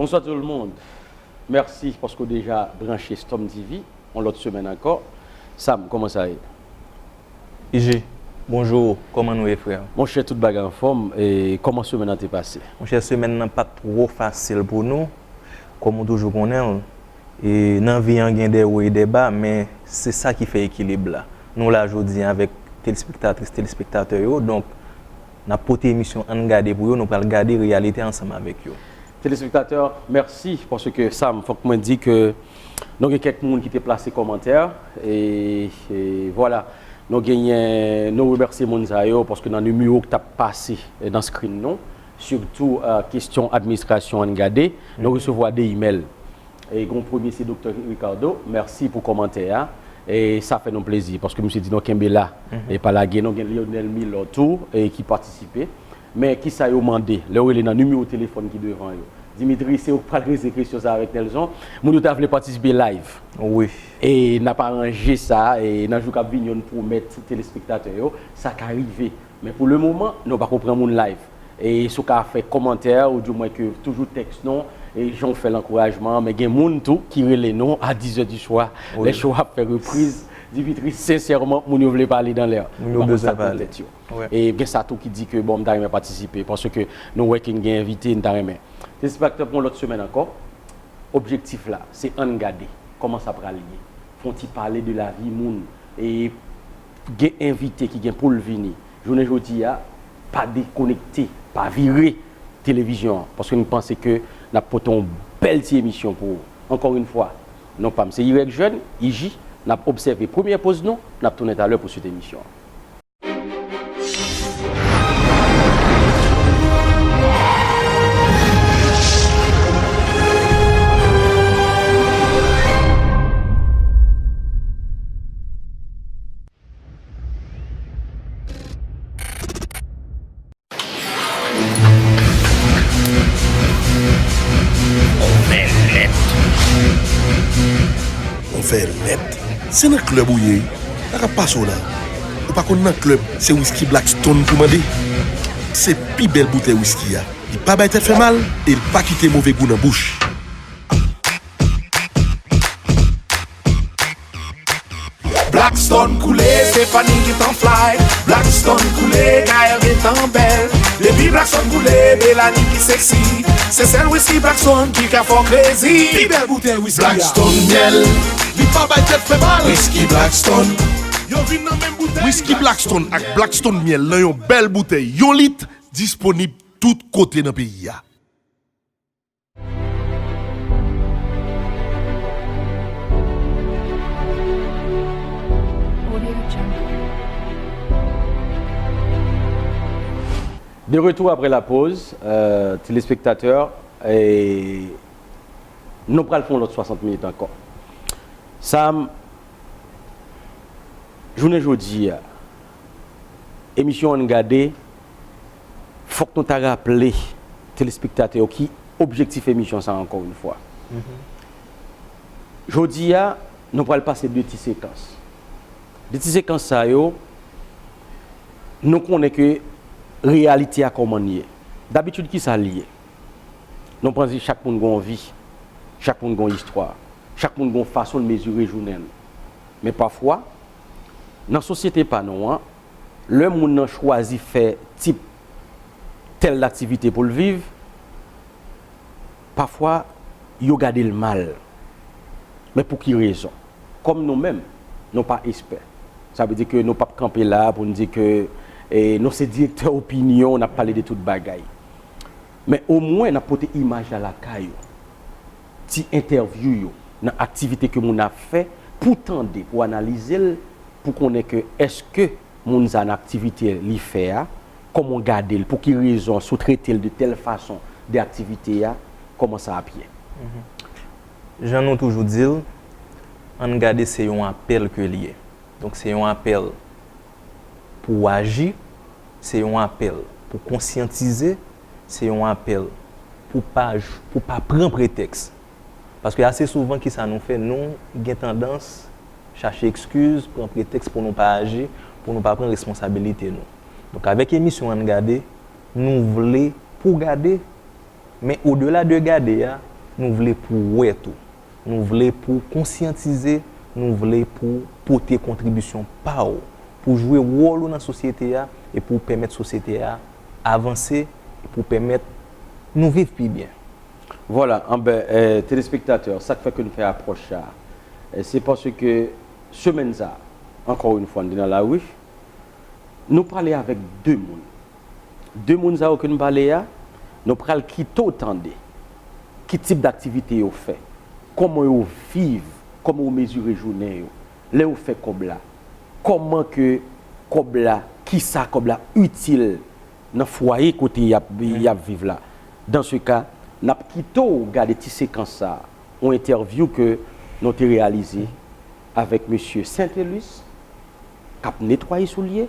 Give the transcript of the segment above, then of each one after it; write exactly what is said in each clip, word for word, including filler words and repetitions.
Bonsoir tout le monde. Mèsi paske w deja branche Storm T V. Yon lòt semèn ankò. Sam, kòman sa ye? Iji, bonjou, kòman nou ye frè? Monchè, tout bagay anfòm. E kòman semèn nan te pase? Monchè, semèn nan pa t twò fasil pou nou, kòm ou toujou konnen l. E nan vi an gen de wo e de ba, men se sa ki fè ekilib la. Nou la jodi a avèk telespektratris, telespektatè yo, donk n ap pote emisyon Ann Gade pou yo, nou pral gade reyalite ansanm avèk yo. Telespektatè, mèsi paske Sam, fòk mwen di ke nou gen kèk moun ki te plase kòmantè e, e vwala, nou genyen, nou remèsye moun sa yo paske nan nimewo ki t ap pase nan screen nou, sitou kesyon administrasyon Ann Gade, nou resevwa de imèl. E gen yon premye se Doktè Ricardo, mèsi pou kòmantè a. E sa fè nou plezi paske misye di nou kenbe la e pa lage. Nou gen Lionel Milot tou e ki patisipe. Men kisa yo mande lè yo rele nan nimewo telefòn ki devan yo? Dimitri, se ou k pral reze kesyon sa avèk Nelson. Moun yo ta vle patisipe live. Wi. E n ap aranje sa e nan jou k ap vini yo n pwomèt telespektatè yo sa ka rive. Men pou le moman, nou pako pran moun live. E si w ka fè kòmantè, oudimwen ke toujou tèks nou, e jan w fè l ankourajman an, men gen moun tou ki rele nou a dizè di swa, lè show a ap fè repriz, Dimitri, sensèman, moun yo vle pale dan lè a. Moun yo bezwen pale. Yo pa konn sa k nan tèt yo. E gen sa tou ki di ke, bon, m ta renmen patisipe, paske nou wè ke n gen envite, n ta renmen. Telespektatè, pou yon lòt semèn ankò, objektif la, se ann gade kòman sa pral ye. Fè yon ti pale de lavi moun, e gen envite ki gen pou l vini. Jounen jodi a, pa dekonekte, pa vire televizyon an, paske n panse ke n ap pote yon bèl ti emisyon pou ou. Ankò yon fwa, non pa m se Irèk Jèn, Iji, n ap obsève premyè poz nou, n ap tounen talè pou swit emisyon an. Konfè lèt. Se nan klèb ou ye, sa k ap pase w la? Ou pa konn nan klèb, se wiski Black Stone pou mande. Se pi bèl boutèy wiski a. Li pa bay tèt fè mal e l pa kite move gou nan bouch. Black Stone koule, Stéphanie gentan fly. Black Stone koule, Gaël gentan bèl. Depi Black Stone koule, Melanie pi sexy. Se sèl wiski Black Stone ki ka fè w crazy. Pi bèl boutèy wiski a. Black Stone myèl. Li pa bay tèt fè mal. Wiski Black Stone. Yo vin nan menm boutèy. Wiski Black Stone ak Black Stone myèl nan yon bèl boutèy yon lit, disponib tout kote nan peyi a. De retour après la pause, euh, téléspectateurs, e nou pral fè yon lòt swasant minit ankò. Sa, jounen jodi a, emisyon Ann Gade, fòk nou ta raple telespektatè yo ki objektif emisyon sa ankò yon fwa. Jodi a, nou pral pase de ti sekans. De ti sekans sa yo, nou konnen ke reyalite a kòman l ye. Dabitid, kisa l ye? Nou panse chak moun gen yon vi, chak moun gen yon istwa, chak moun gen yon fason l mezire jounen l. Men pafwa, nan sosyete pa nou an, lè moun nan chwazi fè tip tèl aktivite pou l viv, pafwa, yo gade l mal. Men pou ki rezon? Kòm nou menm, nou pa espè. Sa vle di ke nou p ap kanpe la pou n di ke, e, nou se direktè opinyon, n ap pale de tout bagay. Men omwen, n ap pote imaj la lakay ou. Ti entèvyou yo, nan aktivite ke moun ap fè, pou tande, pou analize l, pou konnen ke èske moun sa nan aktivite li fè a, kòman w gade l, pou ki rezon, si w trete l de tèl fason de aktivite a, kòman sa ap ye? Jan nou toujou di l, Ann Gade se yon apèl ke l ye. Donk se yon apèl pou w aji, se yon apèl pou konsyantize, se yon apèl pou pa, pou pa pran pretèks. Paske ase souvan kisa nou fè, nou gen tandans chache ekskiz, pran pretèks pou nou pa aji, pou nou pa pran responsabilite nou. Donk avèk emisyon Ann Gade, nou vle pou w gade, men odela de gade a, Nou vle pou w wè tou. Nou vle pou w konsyantize, nou vle pou w pote kontribisyon pa w, pou w jwe wòl ou nan sosyete a e pou w pèmèt sosyete a avanse, e pou w pèmèt nou viv pi byen. Vwala, anben, eh, telespektatè, sa k fè ke n fè apwòch sa a, eh, se paske semèn sa a, ankò yon fwa, n te nan lari, nou pale avèk de moun. De moun sa yo ke n pale a, nou pral kite w tande ki tip daktivite yo fè, kòman yo viv, kòman yo mezire jounen yo, lè yo fè kòb la, kòman ke kòb la, kisa kòb la itil nan fwaye kote y ap, y ap viv la. Dan se ka, n ap kite w gade ti sekans sa a, yon entèvyou ke nou te reyalize avèk mesye Saintelus k ap netwaye soulye.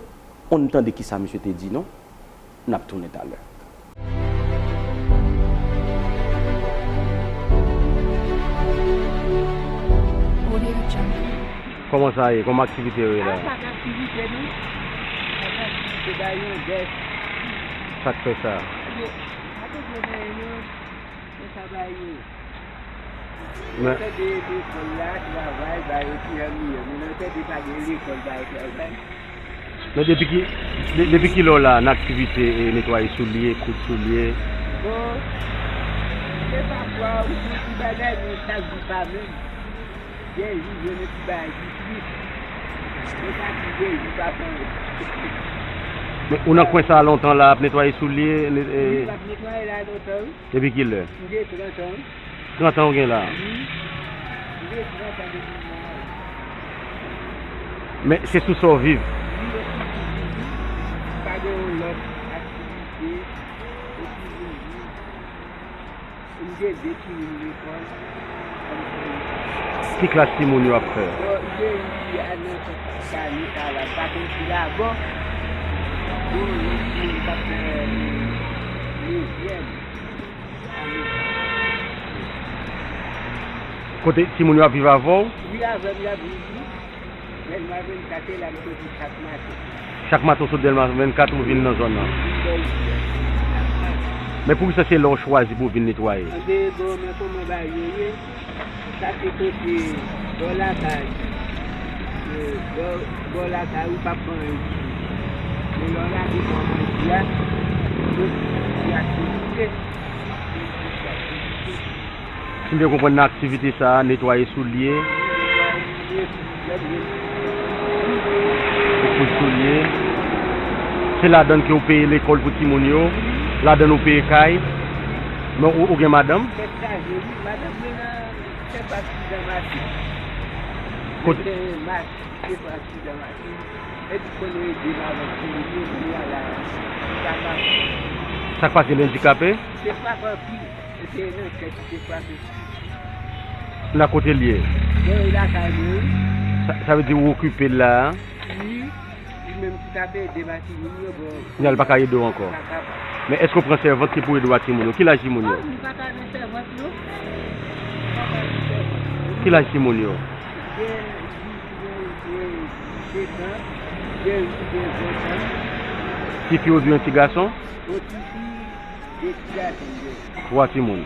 Ann tande kisa misye te di nou. N ap tounen talè. Audio Jungle. Kòman sa ye? Kòman aktivite yo ye la? Sa pa aktivite nou. Sa pa aktivite ba yon dèt. Sa k fè sa? Yo, pa te vle bay yo. Men sa ba yo. Men Yo tande lekòl la, travay, ba yo ti jan miyò. Men nan tande pa gen lekòl ba yo travay. Men depi ki de- depi kilè w la nan aktivite e netwaye soulye, koud soulye? Bon, se pafwa ou jwenn ti bagay, men chak jou pa menm. Gen jou jwenn yon ti bagay ki plis. Men sa ki gen jou pa fè. Men ou nan kwen sa a lontan la ap netwaye soulye? Ne- e, M ap netwaye la lontan, wi. Depi kilè? M gen trant an, wi. Trant an ou gen la? Wi. M gen trant an depi m nan. Men se sou sa w viv? Wi, yo sou viv, wi. Pa gen yon lòt aktivite. Yo sou viv, wi. M gen de timoun lekòl. Ki klas timoun yo ap fè? Bon, m gen youn ki al nan sant Kani sa la, m pa konn si l a bon. Gen yon lòt timoun k ap fè nezyèm. Kote timoun yo ap viv avè w? Wi, avè m y ap viv, wi. Dèlma vennkat se la m soti chak maten. Chak maten w sot Dèlma vennkat ou vin nan zòn nan? Vin bò isi a. Chak maten. Men poukisa se la w chwazi pou w vin netwaye? Anbe, bon, men kòman bagay yo ye? Sa se kote bò lakay. E, bò, bò lakay ou p ap pran anyen ditou. Men lè w lage bò manje a, yo di aktivite. Si m byen konprann nan aktivite sa a, netwaye soulye, ou koud soulye, se ladann ke w peye lekòl pou timoun yo, ladann ou peye kay, men ou, ou gen madanm? Tèt chaje, wi, madanm mwen nan tèt aksidan mache. Kote- Mwen te mache, te pran aksidan mache. Epi konnen ede m avèk timoun yo, kounye a la, sa pa. Sa k pase, l andikape? Se frape anpil. E se nan tèt li te frape. Nan kote l ye? Dèyè lakay mwen, wi. Sa, sa vle di ou okipe l la a? Wi, li menm ki t ap ede m a timoun yo, bon. Kounye a l pa ka ede w ankò. Pa ka. Men èske w pran sèvant ki pou ede w a timoun yo? Ki laj timoun yo? Oh, m pa ka nan sèvant, non. M pa ka nan sèvant. Ki laj timoun yo? Gen, gen, gen, gen sèt an, gen, gen ven an. Ti fi oubyen ti gason? Yon ti fi, de ti gason m gen. Twa timoun.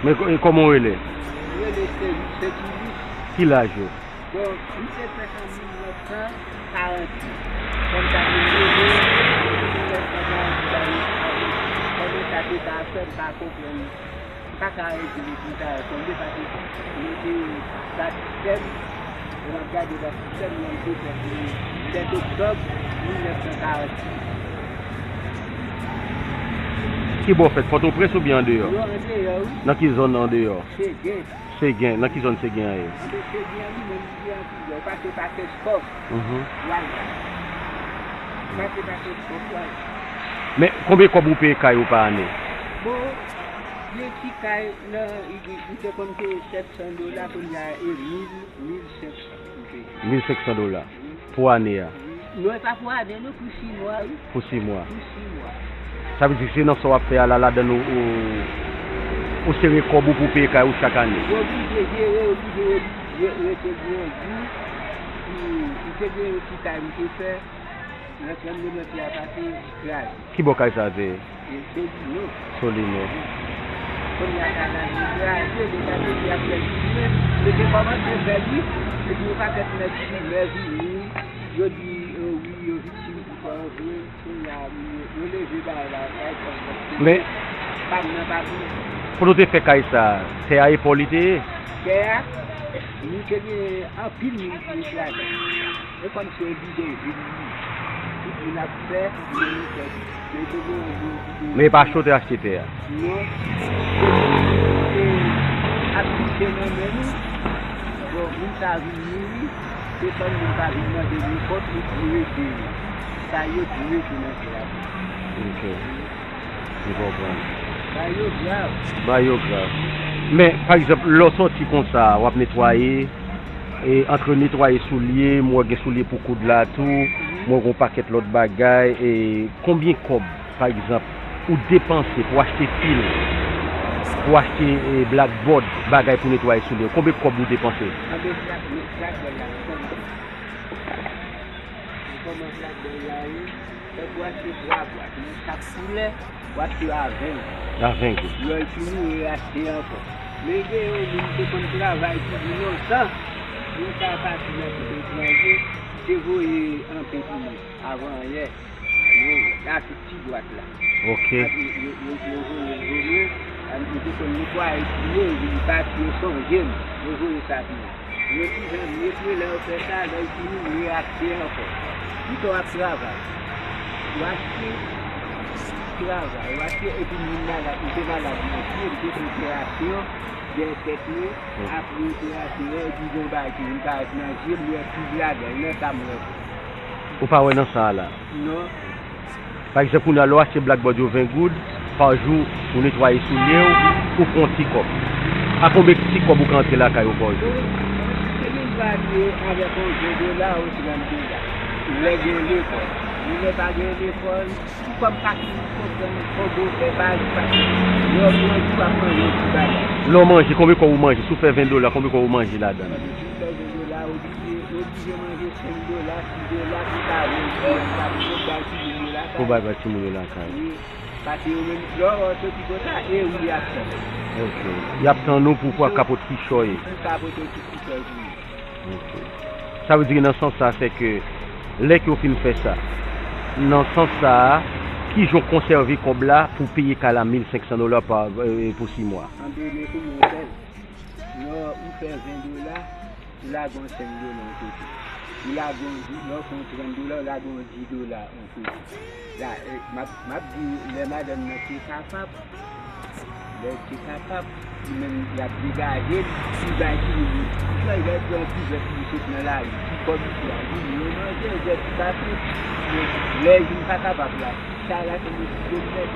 Men kò- e kòman w rele? Mwen rele Sevis Sentilis. Ki laj yo? Bon, m se fèt an mil nèf san karant. Kòm sa vin rele, mil nèf san karant, kòman sa te ka fè, m pa konprann. M pa ka redi li pou sa sanble, paske nou te bat tèm, lè m ap gade bat tèm nan, m te fèt le sèt oktòb mil nèf san karant. Ki bò w fèt? Pòtoprens oubyen andeyò? Yo andeyò, wi. Nan ki zòn andeyò? Segen. Segen. Nan ki zòn Segen an ye? Anben Segen an li menm li gen anpil bò. Ou pase pa Kèchkòf, Mhm. w al la. Ou pase pa Kèchkòf, w al. Men konbyen kòb ou peye kay ou pa ane? Bon, gen ti kay nan, li, li te konn peye sèt san dola, kounye a e mil, mil senk san m peye. Mil senk san dola pou ane a. Non, e pa pou ane, non, pou sis mwa, wi. Pou sis mwa. Pou sis mwa. Sa vle di se nan sa w ap fè a la, ladann ou, ou, ou sere kòb ou pou peye kay ou chak ane. Yo oblije jere, yo oblije re- re- rete gen yon jou, pou, pou te gen yon ti kay m te fè, nan trannde mèt la pase, kraze. Ki bò kay sa a te ye? E Solino. Solino. Kounye a kanal li kraze, li kraze, li ap fè l tounen. Yo te kòmanse fè l, wi. Epi yon pakèt nèg chimè vini, yo di, eh, wi, yo viktim pou kò yo vre. Kounye a, yo, yo leve bagay la, bagay kòb la. Men, pa m nan pa vini. Pou nou te fè kay sa, tè a e pa w li te ye? Tè a, li te gen anpil moun ki ret ladan. E kòmsi oblije vin li. Tout moun ap fè, men nou fè. Men te gen yon moun ki te... Men e pa cho te achte tè a? Non. Se moun ki te ap kite nan men nou. Bon, moun sa vin mouri, se pa moun pa vin mande nou kont, li di rete. Sa yo di rete nan tè a. Ok. M konprann. Bagay yo grav. Bagay yo grav. Men, pa egzanp, lè w sòti konsa, w ap netwaye, e antre netwaye soulye, m wè gen soulye pou koud la tou, m wè gen yon pakèt lòt bagay, e konbyen kòb, pa egzanp, ou depanse pou achte fil, pou achte, e, blackboard, bagay pou netwaye soulye? Konbyen kòb ou depanse? Anben, black, blackboard la, kòb. Kòman blackboard la ye? Fòk w achte twa bwat, men chak koulè, w achte a ven goud. A ven goud. Lè l fini, w achte ankò. Men gen yon moun te konn travay pou li lontan, moun sa pati nan peyi etranje, te voye anpe pou mwen, avan yè. Yo, achte ti bwat la. Ok. Yo, yo, yo voye l, voye l, a, m te konn netwaye pou yo, li pati, yo sonje m, yo voye sa pou mwen. Yo ti jan, yo ti lè yo fè sa, lè yo fini, yo achte ankò. Pito w ap travay. W achte, travay, w achte, epi moun malad, m te malad nan pye, m te fè operasyon dèyè tèt mwen, apre operasyon an, epi gen yon bagay ki vin parèt nan je m, m wè fib ladan l, nan sa m wè. Ou pa wè nan sa a la? Non. Pa egzanp, kounye a, lè w achte blackboard yo ven goud pa jou, ou netwaye soulye w, ou pran yon ti kòb. A konbyen ti kòb ou ka antre lakay ou pa jou? Bon, se vin varye avèk yon ven dola ou trant dola. Lè gen lekòl. Men lè pa gen lekòl, ti kòb pa fin konprann konbyen w fè pa jou pa jou. Lè w pran jou, w ap manje yon ti bagay. Lè w manje, konbyen kòb ou manje? Si w fè ven dola, konbyen kòb ou manje ladan l? Si w fè ven dola, oblije, oblije manje senk dola, sis dola pou ka ven pou bay timoun yo lakay. Pou bay bay timoun yo lakay. Wi, paske yo menm, lè w soti konsa, e ou y ap tann. Ok. Y ap tann ou pou, pou kapot kichòy. Pou kapot yon ti kichòy pou yo. Ok. Sa vle di ke nan sans sa, se ke lè ke w fin fè sa, nan sans sa a, kijan w konsève kòb la pou peye kay la mil senk san dola pa, e, pou sis mwa? Anben, men kouman w fè l? Lè w fè ven dola, ou lage yon senk dola yon kote. Ou lage yon di, lè w fè yon trant dola, ou lage yon di dola yon kote. La, e, m ap, m ap di, lè madanm nan te kapab, lè l te kapab, li menm, l ap degaje l, li bay timoun yo. Lè, lè l pran yon kivèt, li sot nan lari, ti kòb li pran, li, yo manje, yo bwè ti kafe, men lè vin pa kapab la, sa la se yon ti gwo nèg.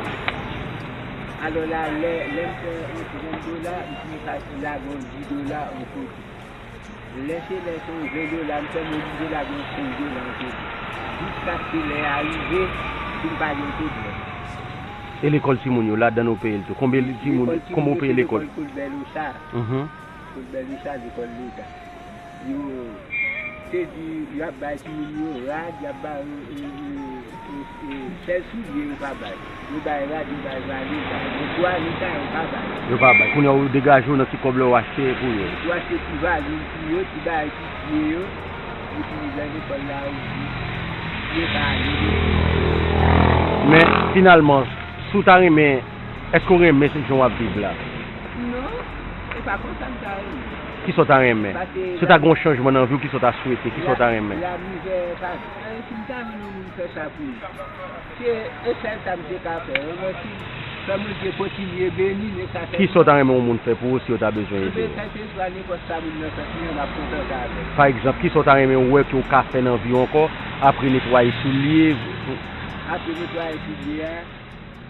Alò la, lè, lè m fè yon trant dola, m fin fasil lage yon di dola yon kote. Lè se lè se yon ven dola, m fè m oblije lage yon senk dola yon kote. Jiskaske lè a rive, pou m pa gen pwoblèm. E lekòl timoun yo, ladan w peye l tou? Konbyen timoun, lekòl timoun kòman w yo, peye se lekòl? Lekòl Kolbè Locha. Mhm. Kolbè Locha, lekòl leta. Yo te di, y ap bay timoun yo rad, y ap ba yo, e, e, e, e, sèl soulye yo pa bay. Yo bay rad, yo bay valiz, men twa leta yo pa bay. Yo pa bay. Kounye a ou degaje w nan ti kòb la ou achte pou yo. Ou achte ti valiz pou yo, ti bagay pou pye yo, epi lè lekòl la ouvri, yo pa ale. Men finalman, si w ta renmen, èske w renmen se jan w ap viv la? Non, se pa konsa m ta renmen. Kisa w ta renmen? Paske si w ta gen yon chanjman nan vi w, kisa w ta swete? Kisa w ta renmen? Lamizè pa, e, si m ta jwenn yon moun fè sa pou m. Se, e sèl sa m te ka fè. Ranmèsi, fè Bondye kontinye beni, men sa sèl. Kisa w ta renmen yon moun fè pou ou si yo ta bezwen ede w? Ebyen, kèlkeswa nenpòt sa moun nan fè pou mwen, m ap kontante avè l. Pa egzanp, kisa w ta renmen wè ke w ka fè nan vi w ankò, apre netwaye soulye? Apre netwaye soulye a,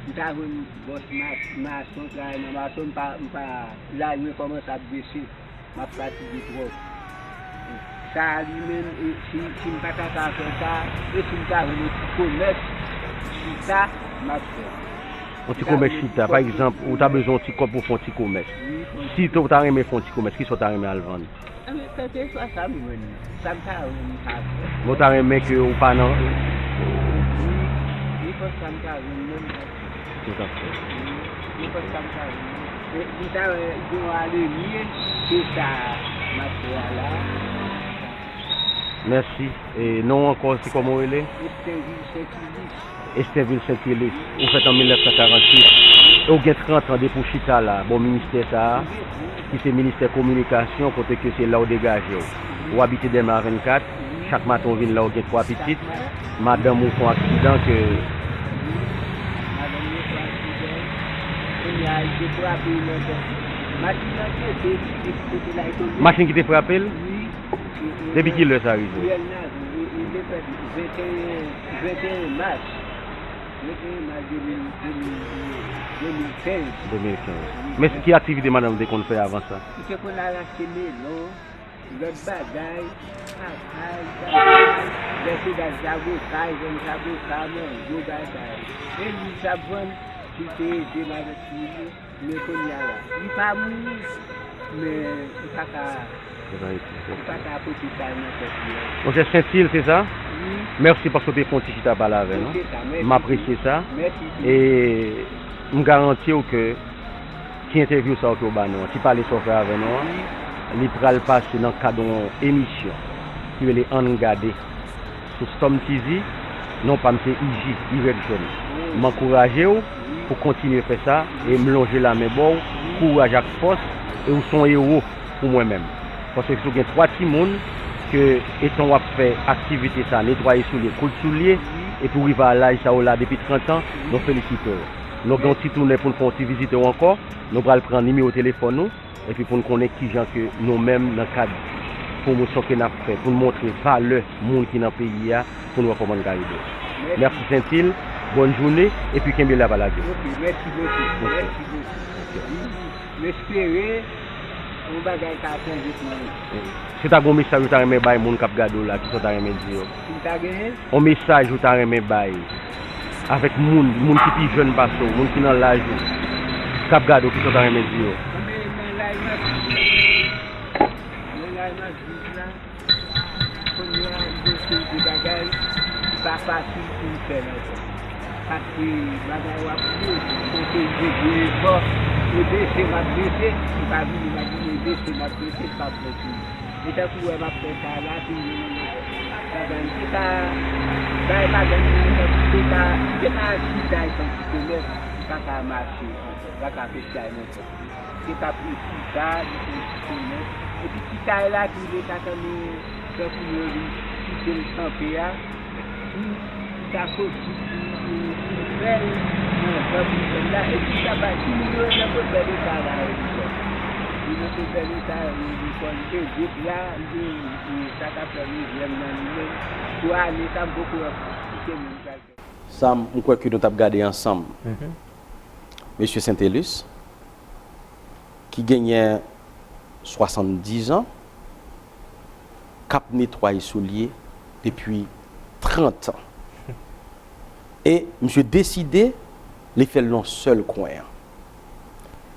m ta jwenn bòs ma-, mason, travay nan mason, m pa, m pa, lalmen kòmanse ap bese. M ap fatige twòp. Sa a li menm, e, si, si m pa ta ka fè sa, e si m ta jwenn yon ti komès chita, m ap fè. Yon ti komès chita, pa egzanp, ou ta bezwen yon ti kòb pou fè yon ti komès. Wi, fè yon ti komès. Si w ta renmen fè yon ti komès, kisa w ta renmen al vann? Enben, kèlkeswa sa m jwenn nan, sa m ta jwenn, m ta fè. Men w ta renmen ke ou pa nan... Wi, nenpòt sa m ta jwenn nan, m ta fè. Ou t ap fè. Wi, nenpòt sa m ta jwenn nan. Li ta wè gen yon alemye ke sa mache a la. Mèsi. E non ankò, se kòman w rele? Estèvil Sentilis. Estèvil Sentilis. Ou fèt an mil nèf san karanntuit. E w gen trant an depi w chita la, bò ministè sa a, ki se ministè kominikasyon, kote ke se la w degaje w. Ou abite Dèma vennkat, chak maten w vin la, w gen twa pitit. Madanm ou fè yon aksidan ke Madanm mwen fè aksidan. Kounye a, li te frape nan tèt. Machin nan pete, li te kote la, li tonbe. Machin ki te frape l? Wi. Depi ki lè sa rive? Riyèl Nazo, li, li te fèt venteyen, venteyen mas. Venteyen mas de mil, de mil, de mil kenz. De mil kenz. Men ki aktivite madanm te konn fè avan sa? Li te konn al achte melon, lòt bagay, kakay, bagay, lè se gad zaboka, jèn zaboka, mango, bagay. E li t ap vann, li te ede m avèk li. Men kounye a la, li pa mouri, men li pa ka, li pa ka pote sa nan tèt li an. Monchè Sentil, se sa? Wi, Mèsi paske w te fè yon ti chita pale avè se nou. te sa, mèsi. M apresye sa. Mèsi. E m garanti w ke ti entèvyou sa yo ke w ba nou an, ti pale sa w fè avè nou an, li pral pase nan kad yon emisyon ki rele Ann Gade sou Storm T V. Non pa m se Iji, Y Jaune. M ankouraje w pou kontinye fè sa e m lonje lamen ba w, kouraj ak fòs, e w se yon ewo pou mwen menm. Paske si w gen twa timoun, ke etan w ap fè aktivite sa, netwaye soulye, koud soulye, epi w rive a laj sa w la depi trant an, nou felisite w. Nou gen yon ti tounen pou n fè yon ti vizite w ankò, nou pral pran nimewo telefòn ou, epi pou n konnen kijan ke nou menm nan kad pwomosyon ke n ap fè, pou n montre valè moun ki nan peyi a, pou n wè kòman n ka ede w. Mèsi Sentil, bòn jounen, epi kenbe la pa lage. Ok, mèsi bokou, mèsi bokou. M espere yon bagay ka chanje pou mwen. Si w ta gen yon mesaj ou ta renmen bay moun k ap gade w la, kisa w ta renmen di yo? Si m ta genyen? Yon mesaj ou ta renmen bay avèk moun, moun ki pi jèn pase w, moun ki nan laj ou, k ap gade w, kisa w ta renmen di yo? Anben, nan laj m ap, nan laj m ap viv la, kounye a, gen yon seri de bagay ki pa fasil pou m fè l ankò. Paske bagay w ap viv, se yon seri de gwo efò, e bese m ap bese, m pa vini m ap vini, e bese m ap bese, m p ap fè tou. E tankou w wè m ap fè sa la, tou yon bagay m te ka bay madanm mwen, m te ka, m te ka chita etan ti komès, m pa ka mache ankò, m pa ka fè chay mwen ankò. Se pa pou chita, li te chita nèt. Epi chita la, ki vle sa tankou, tankou yo vin kite l kanpe a. Pou chita posib pou, pou, pou fè l nan jan pou fè l la. Epi sa pa, ti moun yo nan pwobèl eta la, yo di fè. Yo nan pwobèl eta, yo di fè. Li te gwoup la, li te, e, sa k ap fè rezyèm nan li menm. Pou ane sa, m poko wè kite moun sa l fè. Sa, m kwè ke nou t ap gade ansanm. Mesye Saintelus, ki genyen swasanndizan, k ap netwaye soulye depi trant an. E misye deside li fè l nan sèl kwen an.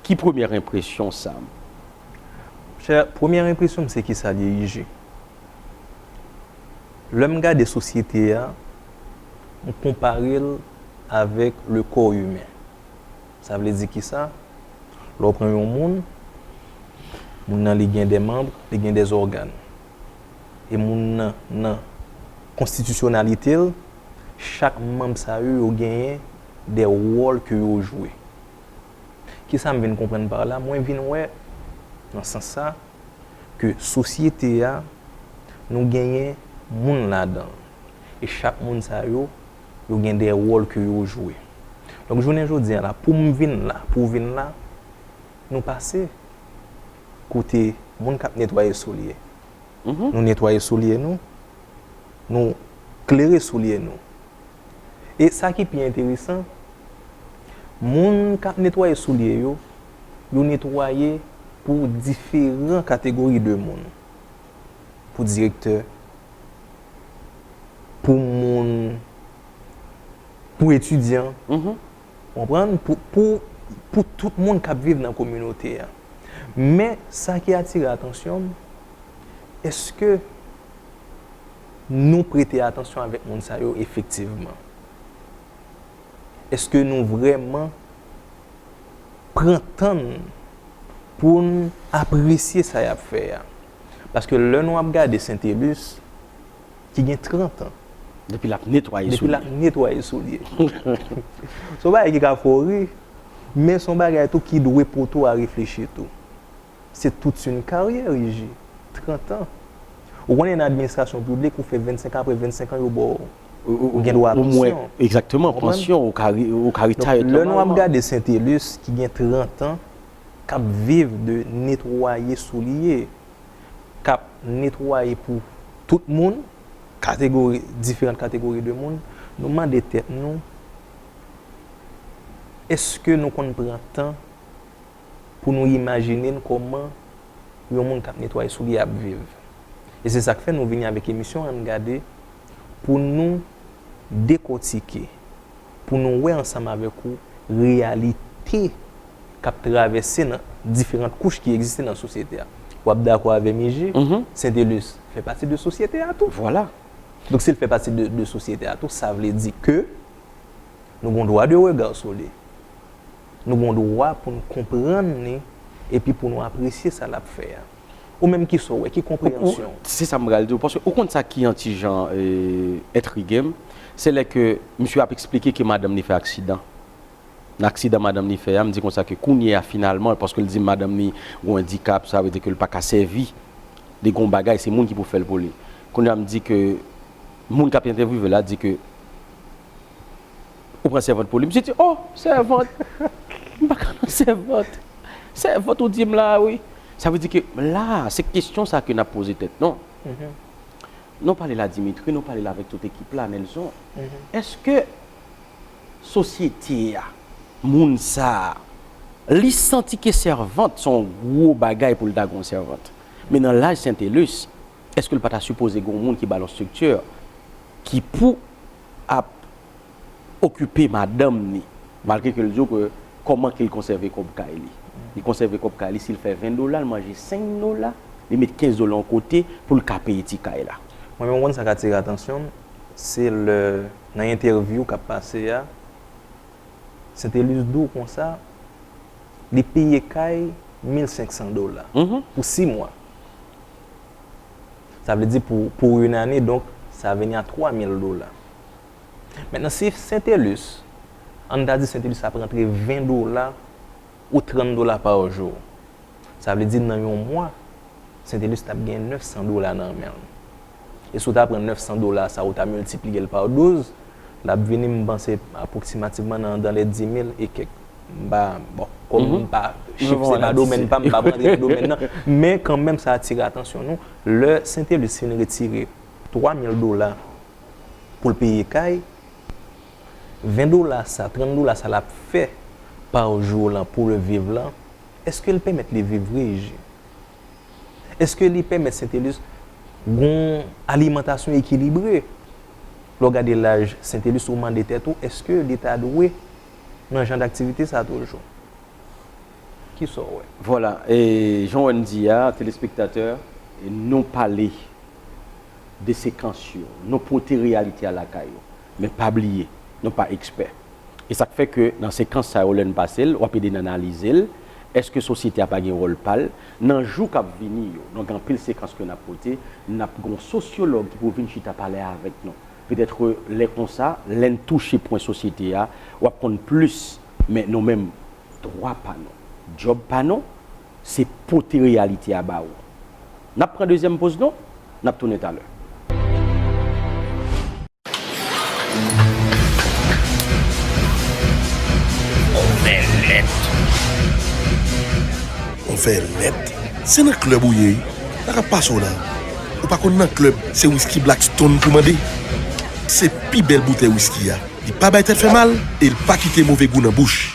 Ki premyè enpresyon sa? Monchè, premyè enpresyon m se kisa l ye, Iji? Lè m gade sosyete a, m konpare l avèk le corps humain. Sa vle di kisa? Lè w pran yon moun, moun nan li gen de manb, li gen de ògàn. E moun nan, nan konstitisyonalite l, chak manb sa yo, yo genyen de wòl ke yo jwe. Kisa m vin konprann pa la? Mwen vin wè, nan sans sa, ke sosyete a, nou genyen moun ladan l. E chak moun sa yo, yo gen de wòl ke yo jwe. Donk, jounen jodi a la, pou m vin la, pou w vin la, nou pase kote moun k ap netwaye soulye. Nou netwaye soulye nou, nou klere soulye nou. E sa ki pi enteresan, moun k ap netwaye soulye yo, yo netwaye pou diferan kategori de moun. Pou direktè, pou moun, pou etidyan, konprann? Pou, pou, pou tout moun k ap viv nan kominote a. Men, sa ki atire atansyon m, èske nou prete atansyon avèk moun sa yo efektivman? Èske nou vrèman pran tan n pou n apresye sa y ap fè a. Paske lè nou ap gade Saintelus, ki gen trant an, depi l ap netwaye depi l ap soulye, netwaye soulye. Se yon bagay ki ka fè w ri, men se yon bagay tou ki dwe pote w a reflechi tou. Se toute une carrière, Iji. Trant an. Ou konnen nan administrasyon piblik, ou fè vennsenk an, apre vennsenk an, yo ba w, ou, ou, ou gen dwa a pansyon. Egzakteman, pansyon, ou ka, ou ka retire nòmalman. Donk, lè nou ap gade Saintelus, ki gen trant an, k ap viv de netwaye soulye, k ap netwaye pou tout moun, kategori, diferan kategori de moun, nou mande tèt nou, èske nou konn pran tan pou nou imajine n kòman yon moun k ap netwaye soulye ap viv? E se sa k fè nou vini avèk emisyon Ann Gade, pou nou dekòtike, pou nou wè ansanm avèk ou reyalite k ap travèse nan diferan kouch ki egziste nan sosyete a. W ap dakò avè m, Iji, Saintelus fè pati de sosyete a tou. Vwala. Donk, si l fè pati de, de sosyete a tou, sa vle di ke nou gen dwa de rega sou li. Nou gen dwa pou n konprann li, epi pou nou apresye sa l ap fè a. Ou menm, kisa w wè, ki konpreyansyon w? Se sa m pral di w, paske ou konn sa ki yon ti jan, e, entrige m, se lè ke misye ap eksplike ke madanm li fè aksidan. Nan aksidan madanm li fè a, m di konsa ke kounye a, finalman, paske l di madanm li gen yon andikap, sa vle di ke l pa ka sèvi, li gen yon bagay, se moun ki pou fè l pou li. Kounye a, m di ke moun k ap entèvyouve l la di ke ou pran sèvant pou li. Misye di, "Oh, sèvant! M pa ka nan sèvant. Sèvant ou di m la, wi." Sa vle di ke la, se kesyon sa ke n ap poze tèt nou. Nou pale la Dimitri, nou pale la avèk tout ekip la, Nelson. Èske sosyete a, moun sa a, li santi ke sèvant se yon gwo bagay pou l ta gen yon sèvant? Men nan laj Saintelus, èske l pa ta sipoze gen yon moun ki ba l yon estrikti ki pou ap okipe madanm ni, malgre ke l di w ke kòman ke l konsève kòb kay li. Li konsève kòb kay li, si l fè ven dola, l manje senk dola, li met kenz dola yon kote pou l ka peye ti kay la. Mwen menm, ou konn sa k atire atansyon m, se lè nan entèvyou k ap pase a, Saintelus di w konsa, li peye kay mil senk san dola pou sis mwa. Sa vle di pou, pour une année, donk, sa vini a twa mil dola. Mentnan, si Saintelus, ann ta di Saintelus ap rantre ven dola ou trant dola pa jou, sa vle di nan yon mwa, Saintelus t ap gen nèf san dola nan men l. E si w ta pran nèf san dola sa, ou ta miltipliye l pa douz, l ap vini, m panse, apwoksimativman nan, dans les dix mille e kèk. M pa, bon, kòm m pa, chif se pa domèn pa m, m p ap rantre nan domèn nan. Men kanmenm, sa atire atansyon nou. Lè Saintelus fin retire twa mil dola pou l peye kay, ven dola sa, trant dola sa l ap fè pa jou lan pou l viv lan, èske l pèmèt li viv vre, Iji? Èske li pèmèt Saintelus gon alimantasyon ekilibre? Lè w gade laj Saintelus, ou mande tèt ou, èske li ta dwe nan jan daktivite sa toujou? Kisa w wè? Vwala, e jan w wè n di a, telespektatè, e nou pale de sekans yo, nou pote reyalite a lakay ou. Men pa bliye, nou pa ekspè. E sa k fè ke nan sekans sa yo, lè n pase l, w ap ede n analize l. Èske sosyete a pa gen wòl pa l? Nan jou k ap vini yo, nou gen anpil sekans ke n ap pote, n ap gen yon sosyològ ki pou vin chita pale avèk nou. Petèt lè konsa, lè n touche pwen sosyete a, w ap konn plis. Men nou menm, dwa pa nou, djòb pa nou, se pote reyalite a ba ou. N ap pran dezyèm poz nou, n ap tounen talè. On fè lèt. On fè lèt. Se nan klèb ou ye, sa k ap pase w la? Ou pa konn nan klèb, se wiski Blackstone pou mande. Se pi bèl boutèy wiski a. Li pa bay tèt fè mal e l pa kite move gou nan bouch.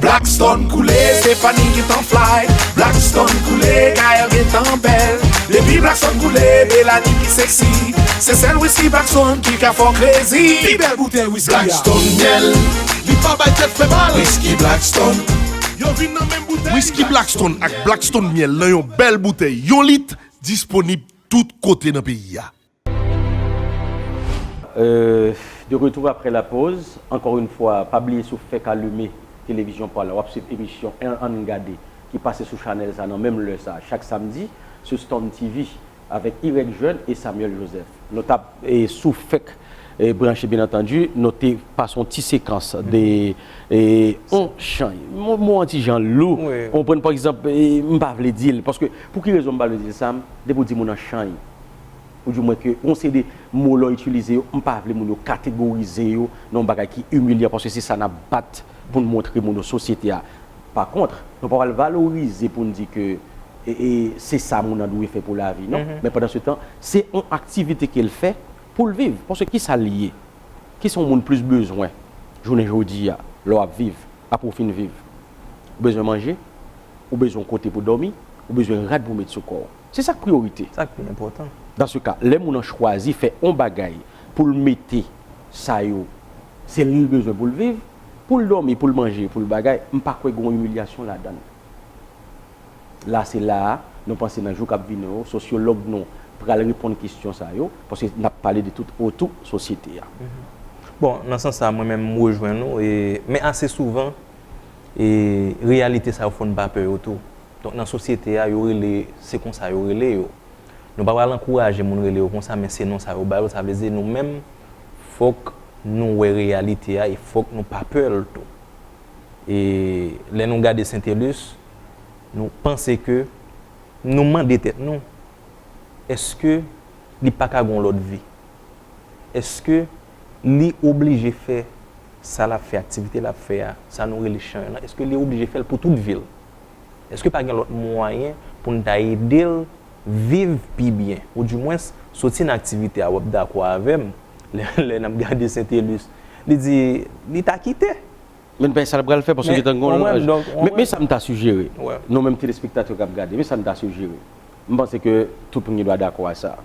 Blackstone koule, Stéphanie gentan fly. Blackstone koule, Gaël gentan bèl. Depi Blackstone koule, Belanie pi sexy. Se sèl wiski Blackstone ki ka fè w crazy. Pi bèl boutèy wiski a. Blackstone myèl. Li pa bay tèt fè mal. Wiski Blackstone. Yo vin nan menm boutèy. Wiski Blackstone ak Blackstone myèl nan yon bèl boutèy yon lit, disponib tout kote nan peyi a. Euh, De retour après la pause, encore une fois, pa bliye si w fèk alime televizyon pa w la, w ap swiv emisyon Ann Gade ki pase sou chanèl sa nan menm lè sa chak samdi sou Stone T V avèk Irèk Jeune e Samuel Joseph. Nou t ap, e, si w fèk, e, branche, byen antandi, nou te pase yon ti sekans de, e, on chay. Mo, mo an ti jan lou. Wi. Ou konprann, pa egzanp, e, m pa vle di l, paske pou ki rezon m pa vle di l sa, depi w di moun nan chay, ou di mwen ke yon seri de mo lè w itilize yo, m pa vle moun yo kategorize yo nan yon bagay ki imilyan, paske se sa n ap bat pou n montre moun yo, sosyete a. Pa kont, nou pa pral valorize pou n di ke, e, e, se sa moun nan dwe fè pou lavi, non. Mhm. Men pandan se tan, se yon aktivite ke l fè pou l viv. Paske ki sa l ye? Ki sa yon moun plis bezwen jounen jodi a, lè w ap viv, apre w fin viv? Ou bezwen manje, ou bezwen yon kote pou dòmi, ou bezwen rad pou met sou kò w. Se sa k priyorite. Sa k pi enpòtan. Dans ce cas, lè moun nan chwazi fè yon bagay pou l mete sa yo, se li l bezwen pou l viv, pou l dòmi, pou l manje, pou l bagay, m pa kwè gen yon imilyasyon ladan l. La, se la a, nou panse nan jou k ap vini yo, sosyològ nou pral reponn kesyon sa yo, paske n ap pale de tout otou sosyete a. Mhm. Bon, nan sans sa, mwen menm, m rejwenn ou, e, men ase souvan, e, reyalite sa yo fè n pa pè yo tou. Donk, nan sosyete a, yo rele, se konsa yo rele yo. Nou pa pral ankouraje moun rele yo konsa, men se non sa yo ba yo. Sa vle di, nou menm, fòk nou wè reyalite a e fòk nou pa pè l tou. E lè nou gade Saintelus, nou panse ke, nou mande tèt nou, èske li pa ka gen yon lòt vi? Èske li oblije fè sa l ap fè, aktivite l ap fè a, sa nou rele chay lan, èske li oblije fè l pou tout vi l? Èske pa gen lòt mwayen pou n ta ede l viv pi byen? Oudimwens, soti nan aktivite a, w ap dakò avè m, lè, lè n ap gade Saintelus, li di, li ta kite. Men n pa sa l pral fè, paske li gentan gen yon laj. Men, men sa m ta sijere, nou menm telespektatè k ap gade, men sa m ta sijere. M panse ke tout moun gen dwa dakò a sa.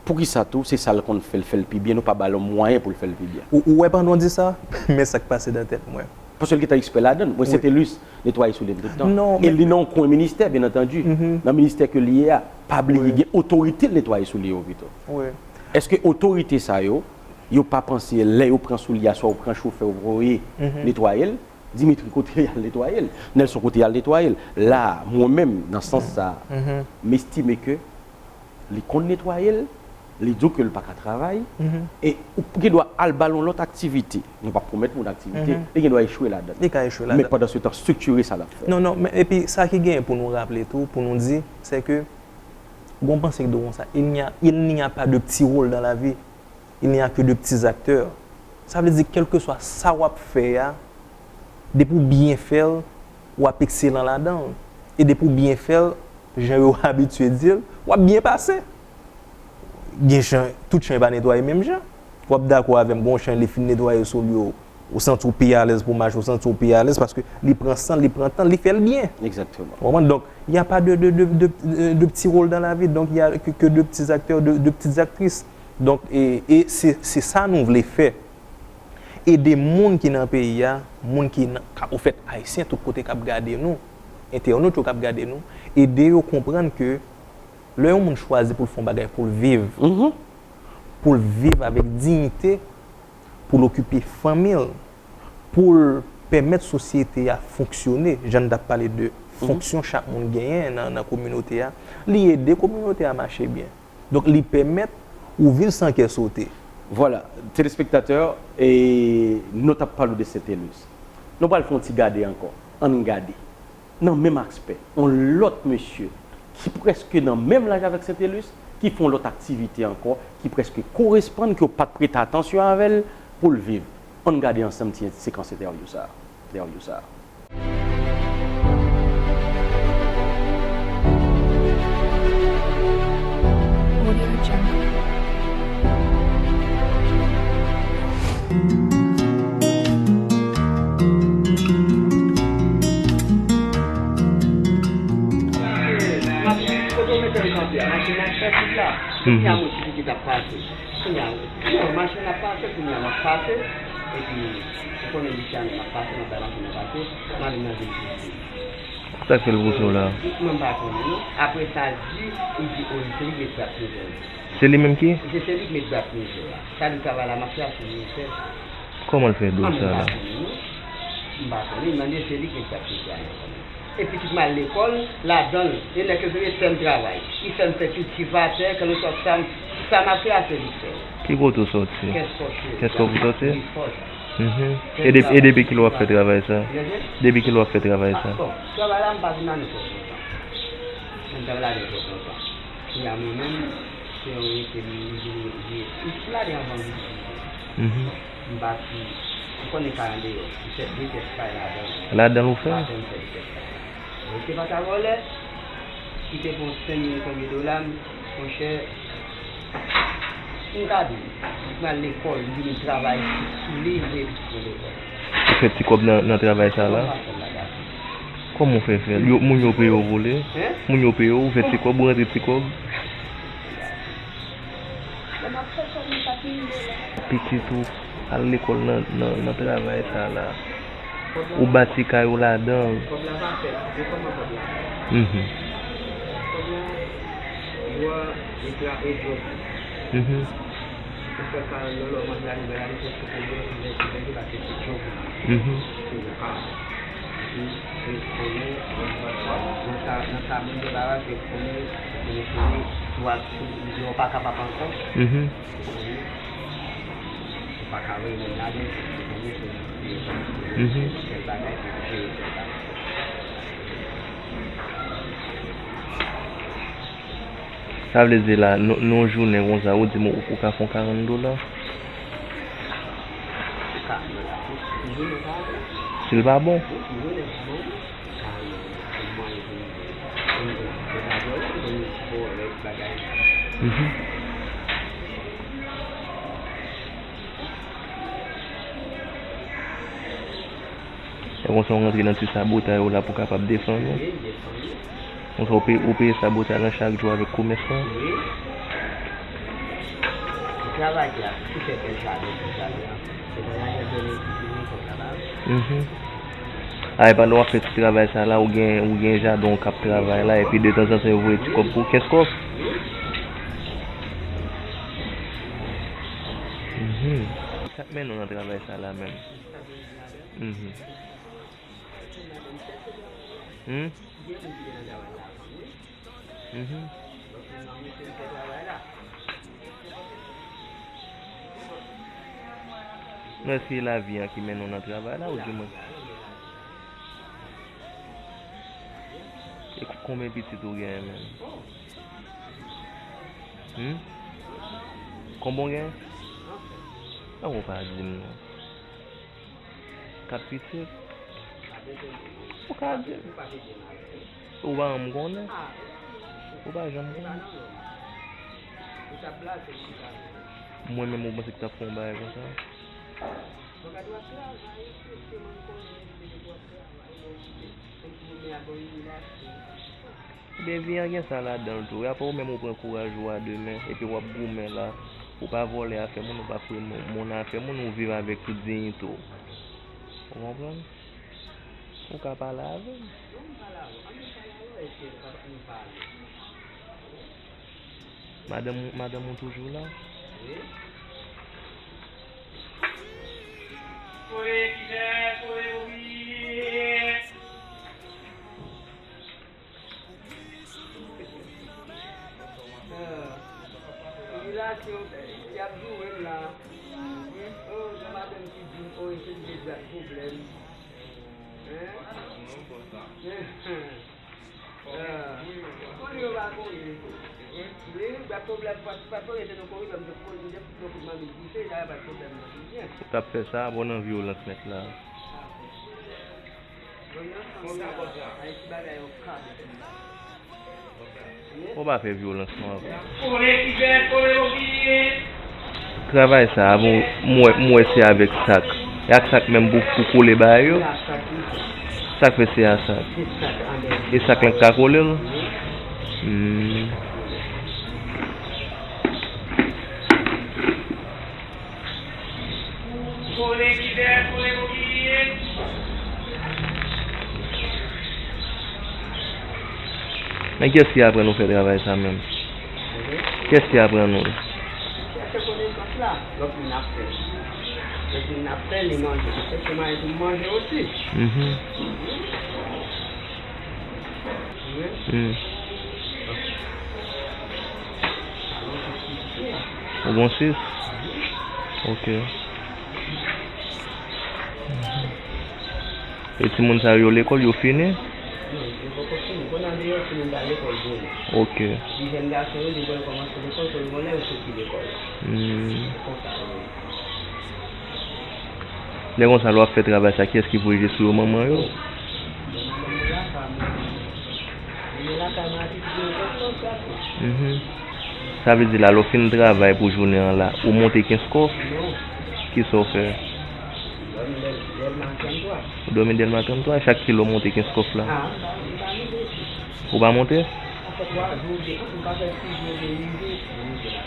Poukisa tou, se sa l konn fè, l fè l pi byen, nou pa ba l yon mwayen pou l fè l pi byen? Ou, ou wè pandan w di sa, men sa k pase nan tèt mwen. Paske l gentan ekspè ladan l. Mwen, Saintelus netwaye soulye m tout tan. E li nan yon kwen ministè, byen antandi. Nan ministè ke li ye a, pa bliye gen otorite l netwaye soulye yo pito. Èske otorite sa yo, yo pa panse lè yo pran soulye a, swa yo pran chofè, yo voye netwaye l? Dimitri, kote y al netwaye l? Nelson, kote y al netwaye l? La, mwen menm, nan sans sa, m estime ke li konn netwaye l, li di w ke l pa ka travay, e ou gen dwa al ba l yon lòt aktivite. Nou p ap pwomèt moun aktivite, li gen dwa echwe ladan l. Li ka echwe ladan l. Men pandan se tan, estriktire sa l ap fè. Non, non, men epi sa ki genyen pou nou raple tou, pou nou di, se ke, gon panse ki di w konsa, il n'y a, il n'y a pas de petit rôle dans la vie. Il n'y a que de petits acteurs. Sa vle di, kèlkeswa sa w ap fè a, depi w byen fè l, w ap ekselan ladan l. E depi w byen fè l, jan yo abitye di l, w ap byen pase. Gen chay, tout chay pa netwaye menm jan. W ap dakò avè m, gen yon chay, li fin netwaye soul yo, ou santi w pi alèz pou mache, ou santi w pi alèz paske li pran san, li pran tan, li fè l byen. Egzakteman. Ou konprann? Donk, y a pas de, de, de, de, de, de petits rôles dans la vie. Donc, il y a que, que de petits acteurs, de, de petites actrices. Donk, e, e se, se sa nou vle fè. Ede moun ki nan peyi a, moun ki nan, ka, ofèt, Ayisyen tout kote k ap gade nou, entènot yo k ap gade nou, ede yo konprann ke lè yon moun chwazi pou l fè yon bagay pou l viv, pou l viv avèk diyite, pou l okipe fanmi l, pou l pèmèt sosyete a fonksyone, jan n t ap pale de fonksyon chak moun genyen nan, nan kominote a, li ede kominote a mache byen. Donk, li pèmèt ou viv san kè sote. Vwala, telespektatè, e nou t ap pale w de Saintelus. Nou pral fè yon ti gade ankò. Ann gade. Nan menm aspè, yon lòt mesye ki prèske nan menm laj avèk Saintelus, ki fè yon lòt aktivite ankò, ki prèske koresponn, ke w pa t prete atansyon avè l pou l viv. Ann gade ansanm ti sekans entèvyou sa a. Entèvyou sa a. Audio Jungle. Kote w mete m kanpe a, machin nan ap fè tout la. Kounye a, mwen ki t ap pase. Kounye a, non, machin nan ap pase, kounye a, m ap pase. Epi, ou konnen, Luciano, m ap pase, m ap bay machin nan pase. M ale nan vil pou m vini. Sa k fè l pouse w la? Mwen pa konnen non. Apre sa l di, li di, o, se li ki met bwat mizè. Se li menm ki? Se, se li ki met bwat mizè a. Sa di travay la m ap fè a, se li menm fè. Kòman l fè do sa la? Mwen pa konnen non. M pa konnen, m mande se li ki met bwat mizè a nan kò m. E pitit m al lekòl, ladan l. E nèg yo vle fè m travay. Li fè m fè kiltivatè, kòlesòt sa m, sa m ap fè a se li k fè l. Ki kote w sòti? Kèskòf. Kèskòf ou sòti? Wi, fò sa. Mhm. E de-, e depi kilè w ap fè travay sa? Depi kilè w ap fè travay sa? Bon, travay la m pa vin ladan l twòp lontan. Mwen travay ladan l twòp lontan. Kounye a mwen menm, se yon rete m vin, vin, m ladan anvan vin. Mhm. M pati, ou konnen kay andeyò, m fè de pyès kay ladan l. Ladan l ou fè? Ladan m fè de pyès kay. Mwen te pa ka vòlè, ki te pran senk mil konbyen dola m, monchè, m ka di w, m al lekòl, m vin travay sou li, m voye pitit mwen lekòl. Ou fè ti kòb nan, nan travay sa la? Kòman w ap fè l la, gason? Kòman w fè fè? Yo, moun yo peye w vole? Hein? Moun yo peye w, ou fè ti kòb, ou rantre ti kòb? Lè m ap fè kòb, m pa peye dola. Pitit ou al lekòl nan, nan, nan travay sa la. Ou bati kay ou ladan l. Kòb la pa fèt. Se kòman kòb la fèt? Mhm. Kòb la, bwa, e tra, e djòb. Mhm. Ou fè kay lòlò, mwen gade, gade, se sou konbyen, se konbyen, se pa se ti djòb. Mhm. Se le kay. Epi, se konnen, nan sa, nan sa moun yo la, se konnen, se konnen, si w ap, si w pa kapab ankò. Mhm. Ou pa ka voye moun ladan, se pou moun se moun ki te yon sèl bagay, se pou jere sèl bagay. Sa vle di la, nan, nan yon jounen konsa, ou di m ou, ou ka fè yon karant dola? Karant dola, wi. Yon jounen pa bon. Si l pa bon? Wi, yon jounen pa bon. Mhm. E konsa w rantre nan ti sabotay ou la pou w kapab defann ou. Konsa w peye, ou peye sabotay lan chak jou avèk komès lan. Travay ki ap, ki fè bèl jaden, ti jaden an. Se mwen ajan done ki fini kòb la ba. Mhm. A, e pandan w ap fè ti travay sa la, ou gen, ou gen jaden w k ap travay la, epi detanzantan yo voye ti kòb pou w, kenz kòb. Mhm. Sa k mennen w nan travay sa la menm? Mhm. Hmm? Mhm. Men èske se lavi an ki mennen w nan travay la, oudimwen? E k-, konbyen pitit ou genyen menm? Hmm? Konbyen w genyen? An, ou pa di m non. Kat pitit? Ou ka di m. Ou pa janm konnen. Ou pa janm konnen. Mwen menm, ou panse ki t ap fè yon bagay konsa? Ebyen, vi an gen sa ladan l tou. Apre ou menm ou pran kouraj ou a demen, epi w ap goumen la. Ou pa vòlè afè moun, ou pa fouye moun, moun afè moun, ou viv avèk tout diyite w. Ou konprann? Ou ka pale avè m. Madanm, madanm ou toujou la? Wi. Ah, tribilasyon, y ap joure m la. Oh, gen madanm ki di m, oh, se li ki bwat pwoblèm. Hein? Ah, konnen yo pa konnen. Wi, bwat pwoblèm, pa, pa konnen se nan koridò, m te konnen, m te fouti yon kout manmi dife, la, bwat pwoblèm nan, byen. Ou t ap fè sa, bon, nan vyolans nèt la. Ou pa fè vyolans non avè m. Travay sa a, bon, m wè, m wè se avèk sak. E ak sak menm pou, pou kole bagay yo? Sa k fè se a sak? E sak lan k ka kole l? Hmm. Kole ki bèl, kole pou ki ye. Men kiyès ki aprann ou fè travay sa menm? Kiyès ki aprann ou l? Chèche konesans la, lòt moun ap fè l. Lòt moun ap fè l, li manje. Li chèche mwayen pou l manje osi. Mhm. Wi. Hmm. Ou gon sis? Ok. Mhm. E timoun sa yo lekòl, yo fini? Non, yo poko fini. Kounye a deyò, timoun pa lekòl vre. Ok. Epi jèn gason yo, depi yo kòmanse lekòl, se yon lè yo soti lekòl. Hmm. Se konsa, wi. Lè konsa, lè w ap fè travay sa, kiyès ki voye je sou yo, manman yo? Bon, manman yo lakay, men, men lakay, mwen abitye yo konsa, sa, tou. Mhm. Sa vle di la, lè w fin travay pou jounen an la, ou monte Kenskòf? Non. Kisa w fè? Dòmi Dèl-, Dèlma trannntwa. Ou dòmi Dèlma trannntwa, chak kilè w monte Kenskòf la? Ah, m pa, m pa monte isit. Ou pa monte? Sa fè twa jou, de, m pa fè sis jou, de rive, m monte la.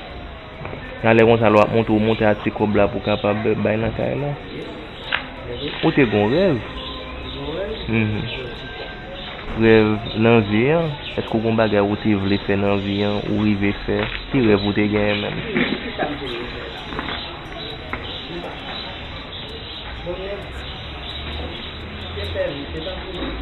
Nan lè konsa, lè w ap monte, ou monte a ti kòb la pou w kapab bay nan kay la? Wi. Ou te gon rèv? Gon rèv? Mhm. Rèv nan vi an, èske w gon bagay ou te vle fè nan vi an, ou rive fè? Ki rèv ou te genyen menm? Bon, men, se fè m, se tankou,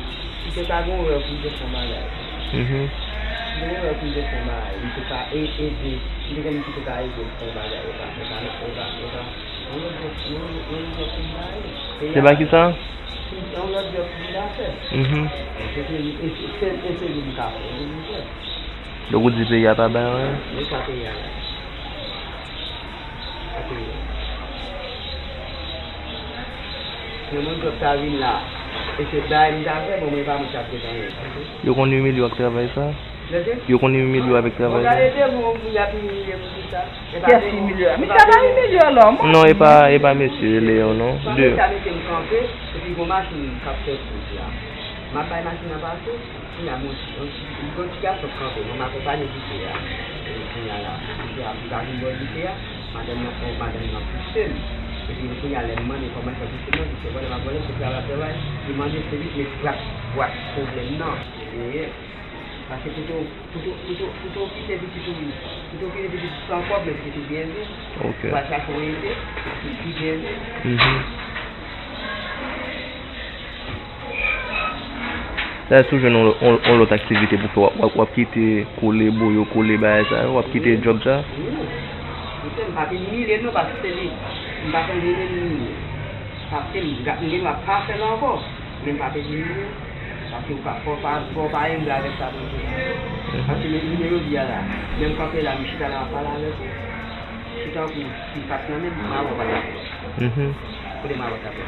si te ka gon rèv pou m te fè yon bagay. Mhm. Si te gon rèv pou m te fè yon bagay, m te ka e-, ede, m te gen moun ki te ka ede m fè yon bagay, e pa, e pa, e pa, e pa. Se pa ki sa? Yon lòt jòb ki vin afè. Mhm. Se, se, se, se, se li m ka fè, li m fè. Donk ou di peyi a pa bay anyen? Li ka peyi a la. Pa peyi a. Men mwen jòb ta vin la. E se bay m ta fè, bon, mwen pa mwen k ap ret anyen. Yo konn imilye w ak travay sa? Lè se? Yo konn imilye w avèk travay sa? Bon, gade devan w, y ap imilye m pou sa. Kiyès ki imilye w? Misye pa imilye w, non. Non, e pa, e pa mesye Leon, non. De. Sa mete m kanpe, epi gon machin k ap fè kout la. M ap bay machin nan pase, kounye a, m wè yon ti, yon ti, yon ti gason kanpe, mwen m akonpanye dife a. E kounye a la, dife a, m ta vin bò dife a, madanm nan, oh, madanm nan pouse m. Epi kounye a, lè m mande kòman l fè pouse m nan, li se vòlè m ap vòlè, se travay ap travay, li mande se li k met bwat, bwat pwoblèm nan. Li ye. Paske pou te, pou te, pou te, pou te okite pitit ou, pou te okite pitit ou san kòb, men pitit ou byen viv. Ok. Ou al chache yon ede, li pi byen viv. Mhm. Sa, si w jwenn yon, yon, yon lòt aktivite pou fè, w ap, w ap, w ap kite kole boyo, kole bagay sa yo, w ap kite djòb sa? Wi. Misye, m pa te imilye l non, paske se li. M pa konn jwenn imilye. Paske m, m gen dwa pa fè l ankò. Men m pa te di li, paske ou pa, fò w pa, fò w pa engra avèk sa Bondye. Mhm. Paske men jounen jodi a la, menm kanpe la, m chita la, m ap pale avèk ou. Si tankou si m pa t nan men m, m ap wè w pa t ap wè. Mhm. Kote m ap wè w t ap wè?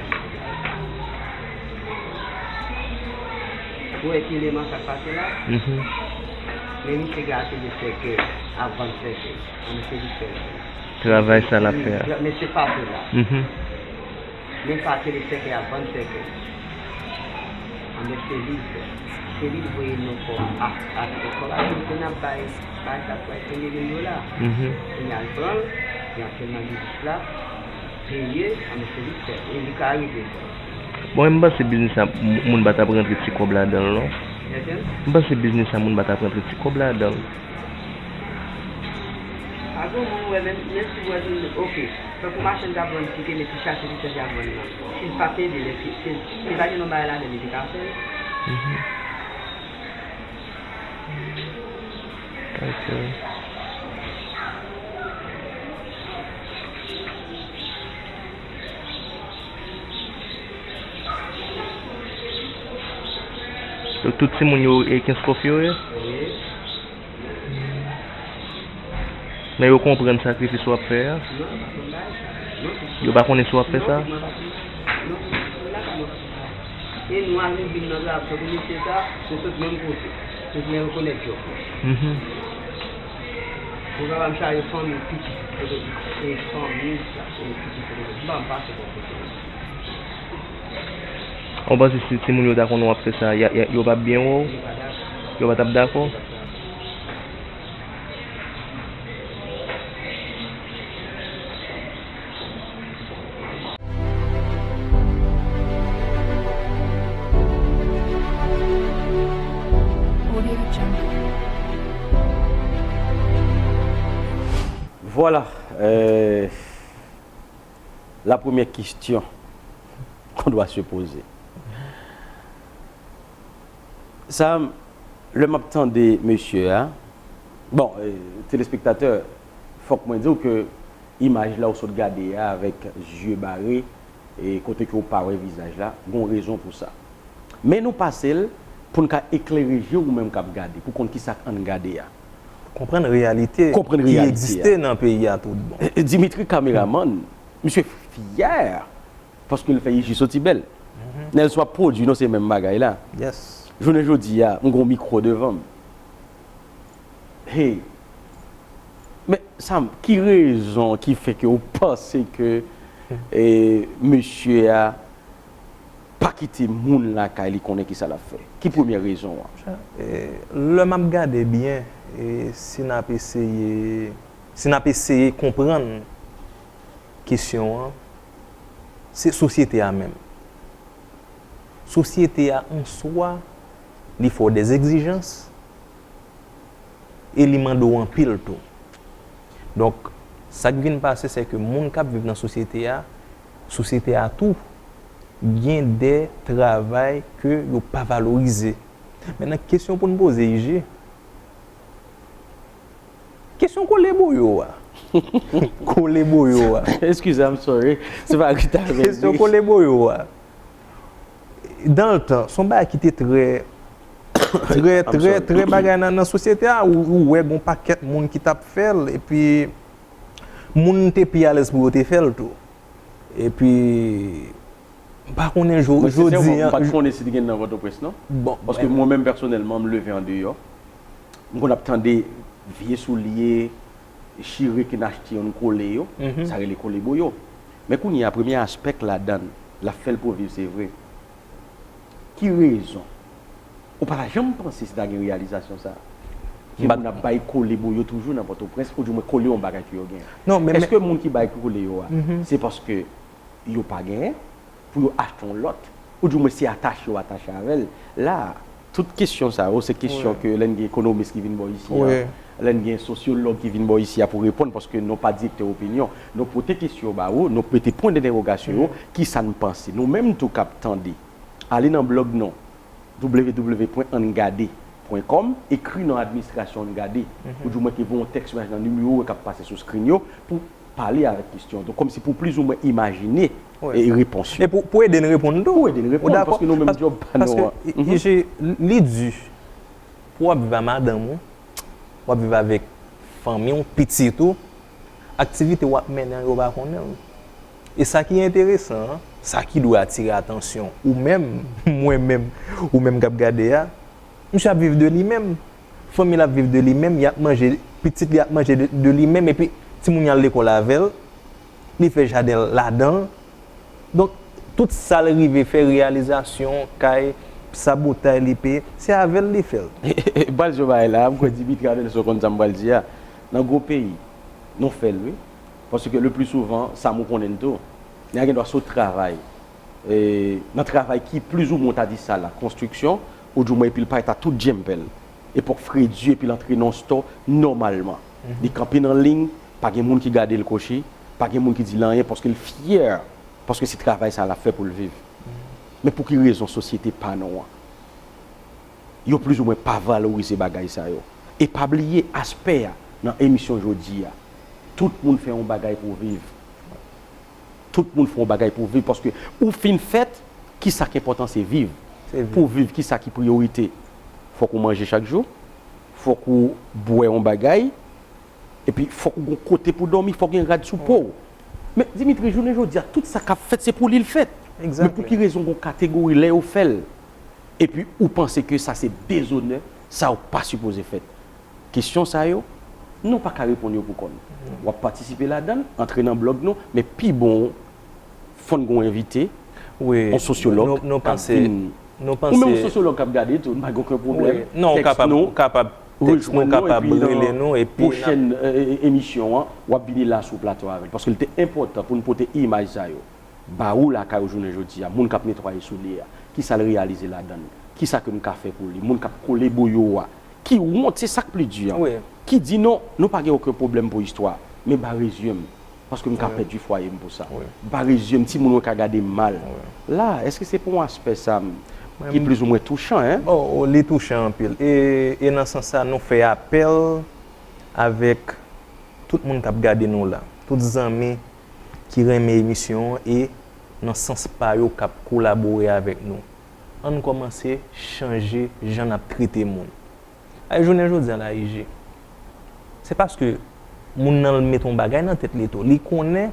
Ou wè ki eleman sa k pase la? Mhm. Men misye gen ateliye sèkèy, ap vann sèkèy. An, men se li k fè l. Travay sa l ap fè a. Men se pa pou la. Mhm. Men sa ke li fè ke ap vann sèkèy. Anben se li l fè. Se li l voye nou kòb a, a, kòb a, se n ap bay, bay sa k bay senk mil dola. Mhm. Kounye a l pran l, li antre nan biznis la, peye, anben se li k fè. E li ka rive fè. Bon, m panse biznis la, m-, moun pa t ap rantre ti kòb ladan l, non. Mèt, hein? M panse biznis la, moun pa t ap rantre ti kòb ladan l. Pa gen moun wè, menm, menm si w wè, ok. Tankou machann k ap vann tike, men ti chache, ti chache ap vann nan. Si l pa t ede, lè se, se, si li pa gen yon bagay ladan l, li te ka fè l. Mhm. Ok. Donk, tout timoun yo, e, Kenskòf yo ye? Wi. Men yo konprann sakrifis w ap fè a? Non, yo pa konn bagay sa. Non, se Yo pa konnen si w ap fè sa? Non, mwen pa konn sa. Non, se lakay mwen pa konn sa. E nou al nou vin nan travay, tankou mesye sa, nou sot menm kote. Nou vin rekonèt jòb mwen. Mhm. Mwen pa m chaje fanmi, pitit, kote, e fanmi sa, e pitit, kote, m pa m pase bò kote. Ou panse si timoun yo ta konnen w ap fè sa, y a, y a, yo p ap byen wè w? Yo pa dakò. Yo pa t ap dakò? Yo pa t ap dakò. Audio Jungle. Voilà, euh, la première question qu'on doit se poser. Sam, lè m ap tande mesye a, bon, euh, telespektatè, fòk mwen di w ke imaj la ou sot gade a avèk zye bare, e kote ke ou pa wè vizaj la, gon rezon pou sa. Men nou pase l pou n ka eklere je ou menm k ap gade, pou konn kisa k ann gade a. Konprann reyalite Konprann ki reyalite egziste nan peyi a tout bon. Dimitri kameramann, misye fyè paske l fè Iji soti bèl. Nèl swa pwodui nou se menm bagay la. Yes. Jounen jodi a, m gon mikwo devan m. Hey. Men Sam, ki rezon ki fè ke ou panse ke e, mesye a pa kite moun lakay li konnen kisa l ap fè? Ki premye rezon an? E, lè m ap gade byen, e, si n ap eseye, si n ap eseye konprann kesyon an, se sosyete a menm. Sosyete a an swa, li fè w dèzegzijans e li mande w anpil tou. Donk, sa k vin pase, se ke moun k ap viv nan sosyete a, sosyete a tou, gen de travay ke yo pa valorize. Mentnan, kesyon pou n poze, Iji, kesyon kole boyo a. Kole boyo a. Excusez, I'm sorry. Se pa Rita Kelly. Kesyon kole boyo a. Dan le tan, se yon bagay ki te trè, trè, trè, trè bagay nan, nan sosyete a. Ou, ou wè gon pakèt moun ki t ap fè l, epi moun te pi alèz pou yo te fè l tou. Epi, m pa konnen jo-, Mwen, sensèman, jodi m an. pa t konnen si te gen nan Pòtoprens, non. Bon, Paske mwen menm, pèsonèlman, m leve andeyò. M konn ap tande vye soulye, chire ke n achte yo, n kole yo. Sa rele kole boyo. Men kounye a, premye aspè k ladan l, l ap fè l pou viv, se vre. Ki rezon? Ou pa ta janm panse si ta gen reyalizasyon sa a? Ke moun ap bay kole boyo toujou nan Pòtoprens, oudimwen kole yon bagay ke yo gen. Non, men, men Èske moun ki bay kole yo a, se paske yo pa genyen pou yo achte yon lòt, oudimwen se atache yo atache avè l? La, tout kesyon sa yo, se kesyon ke lè n gen ekonomis ki vin bò isi a, lè n gen sosyològ ki vin bò isi a pou reponn, paske nou pa direktè opinyon. Nou pote kesyon yo ba ou, nou mete pwen dentèwogasyon yo, kisa n panse. Nou menm tou k ap tande, ale nan blòg nou, w w w pwen ann gade pwen kòm, ekri nan administrasyon Ann Gade, oudimwen ke voye yon tèks mesaj nan nimewo k ap pase sou screen yo pou pale avèk kesyon an. Donk, kòmsi pou plizoumwen imajine e, repons yo. E pou, pou ede n reponn tou. Pou ede n reponn, paske nou menm djòb pa nou an. Paske, li di, pou w ap viv a madanm ou, w ap viv avèk fanmi w, pitit ou, aktivite w ap mennen an, yo pa konnen l. E sa ki enteresan an, sa ki dwe atire atansyon ou menm, mwen menm, ou menm k ap gade a, misye ap viv de li menm. Fanmi l ap viv de li menm, y ap manje, pitit li ap manje de, de li menm, epi timoun yo al lekòl avè l, li fè jaden l ladan l. Donk, tout sa l rive fè, reyalizasyon, kay, sabotay li peye, se avè l li fè l. M pral di yon bagay la, m kwè Dimitri avè l, si w konn sa m pral di a. Nan gwo peyi, nou fè l, wi. Paske le pli souvan, sa m ou konnen l tou, nèg la gen dwa sot travay. E, nan travay ki plizoumwen, w ta di sa la, konstriksyon, oudimwen epi l parèt a tout djèmpèl. Epòk fredi, epi l antre nan yon stò nòmalman. Li kanpe nan liy, pa gen moun ki gade l kwochi, pa gen moun ki di l anyen, paske l fyè, paske se travay sa l ap fè pou l viv. Men pou ki rezon sosyete pa nou an, yo plizoumwen pa valorize bagay sa yo? E pa bliye aspè a nan emisyon jodi a. Tout moun fè yon bagay pou viv. Tout moun fè yon bagay pou viv, paske ou fin fèt, kisa k enpòtan se viv. Pou viv, kisa ki priyorite? Fòk ou manje chak jou, fòk ou bwè yon bagay, epi fòk ou gon kote pou dòmi, fòk gen rad sou po w. Men Dimitri, jounen jodi a, tout sa k ap fèt, se pou li l fèt. Men pou ki rezon gon kategori lè yo fè l, epi ou panse ke sa se dezonè, sa yo pa sipoze fèt? Kesyon sa yo, nou pa ka reponn yo pou kò n. W ap patisipe ladan l, antre nan blòg nou, men pi bon, fò n gon envite, yon sosyològ k ap vin. Ou menm yon sosyològ k ap gade tou, n pa gen okenn pwoblèm. Tèks nou, rejwenn nou, epi nan pwochèn emisyon an, w ap vini la sou plato avè l. Paske l te enpòtan pou n pote imaj sa yo ba ou lakay ou jounen jodi a, moun k ap netwaye soulye a, kisa l reyalize ladan l, kisa ke n ka fè pou li, moun k ap kole boyo a, ki wont, se sa k pli di an, ki di non, nou pa gen okenn pwoblèm pou istwa. Men bare zye m, paske m ka pèdi fwaye m pou sa. Bare zye m, timoun mwen ka gade m mal. La, èske se pa yon aspè sa m, ki plizoumwen touchan, en? Oh, oh, li touchan anpil. E, e nan sans sa, nou fè apèl avèk tout moun k ap gade nou la, tout zanmi ki renmen emisyon an e nan sans pa yo k ap kolabore avèk nou. Ann kòmanse chanje jan n ap trete moun. Ay, jounen jodi a la, I G, se paske moun nan mete yon bagay nan tèt li tou. Li konnen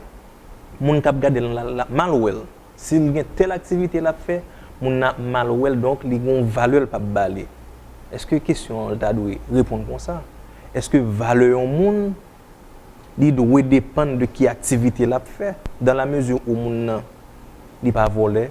moun k ap gade l la, l ap mal wè l. Si l gen tèl aktivite l ap fè, moun nan ap mal wè l, donk li gen yon valè l p ap ba li. Èske kesyon an ta dwe reponn konsa? Èske valè yon moun, li dwe depann de ki aktivite l ap fè? Dans la mesure où moun nan, li pa vòlè,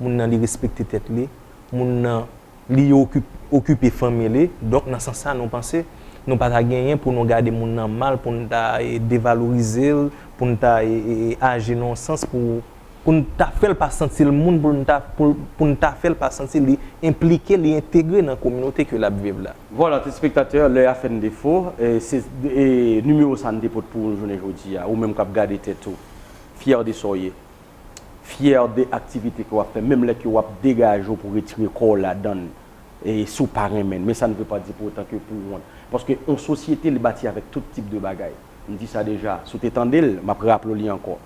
moun nan, li respekte tèt li, moun nan, li okip-, okipe fanmi li. Donk, nan sans sa, nou panse, nou pa ta genyen pou nou gade moun nan mal, pou n ta, e, devalorize l, pou n ta, e, e, e, aji nan yon sans pou, pou n ta fè l pa santi l moun, pou n ta, pou, pou n ta fè l pa santi li enplike, li entegre nan kominote ke l ap viv la. Vwala, telespektatè, lè a fè n defo. E, se, e, nimewo sa n te pot pou ou jounen jodi a. Ou menm k ap gade tèt ou, fyè de sa w ye, fyè de aktivite ke w ap fè, menm lè ke w ap degaje w pou retire kò w ladan l, e si w pa renmen l. Men sa ne veut pas dire pour autant ke pou w wont. Paske yon sosyete, li bati avèk tout tip de bagay. M di sa deja, si w te tande l, m ap raple w li ankò.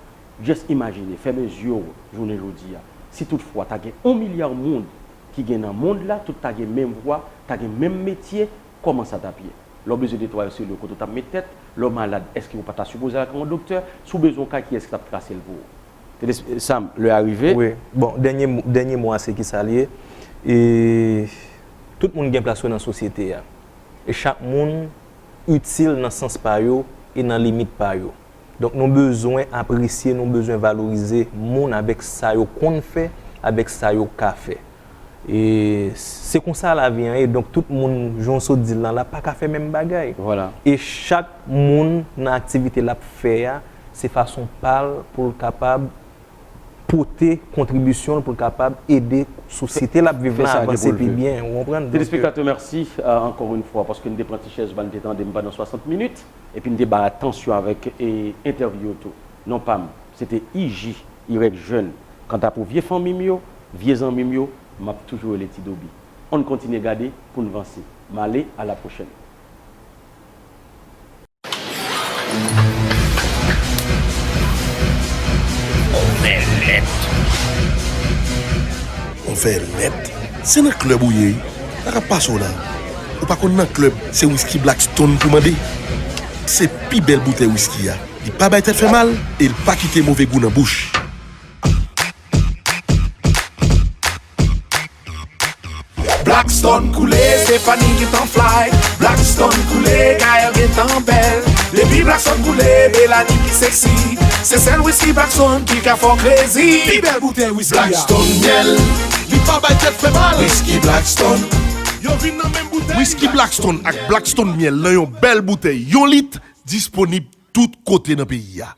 Just imajine, fèmen zye w jounen jodi a. Si toutfwa ta gen yon milya moun ki gen nan mond la, tout ta gen menm vwa, ta gen menm metye, kòman sa t ap ye? Lè w bezwen netwaye w, se lye kote w t ap met tèt. Lè w malad, èske w pa ta sipoze al kay yon doktè? Si w bezwen yon kay, kiyès ki t ap trase l pou ou? Telespè-, Sam, lè a rive. Wi. Bon, dènye mo, dènye mo a se kisa l ye? E, tout moun gen plas yo nan sosyete a. E chak moun itil nan sans pa yo e nan limit pa yo. Donk, nou bezwen apresye, nou bezwen valorize moun avèk sa yo konn fè, avèk sa yo ka fè. E se konsa lavi an ye, donk tout moun, jan w sot di l lan la, pa ka fè menm bagay. Vwala. E chak moun nan aktivite l ap fè a, se fason pa l pou l kapab pote kontribisyon l, pou l kapab ede sosyete l ap viv lan avanse pi byen, ou konprann? Donk, euh, Telespektatè, mèsi, euh, ankò yon fwa, paske n te pran ti chèz ba n te tande m pandan swasant minit, epi n te bay atansyon avèk, e, entèvyou yo tou. Non pa m, se te I J, Y Jèn. Kanta pou vye fanmi m yo, vye zanmi m yo, m ap toujou rele Ti Dobi. Ann kontinye gade pou n vanse. M ale, à la prochaine. On fè lèt. On fè lèt? Se nan klèb ou ye, wi. Sa k ap pase w la? Ou pa konn nan klèb, se wiski Black Stone pou mande. Se pi bèl boutèy wiski a. Li pa bay tèt fè mal e l pa kite move gou nan bouch. Black Stone koule, Stephanie gentan fly. Black Stone koule, Gaëlle gentan bèl. Depi Black Stone koule, Melanie pi sexy. Se sèl wiski Black Stone ki ka fè w crazy. Pi bèl boutèy wiski a. Black Stone myèl. Li pa bay tèt fè mal. Wiski Black Stone. Yo vin nan menm boutèy. Wiski Black Stone ak Black Stone myèl nan yon bèl boutèy yon lit, disponib tout kote nan peyi a.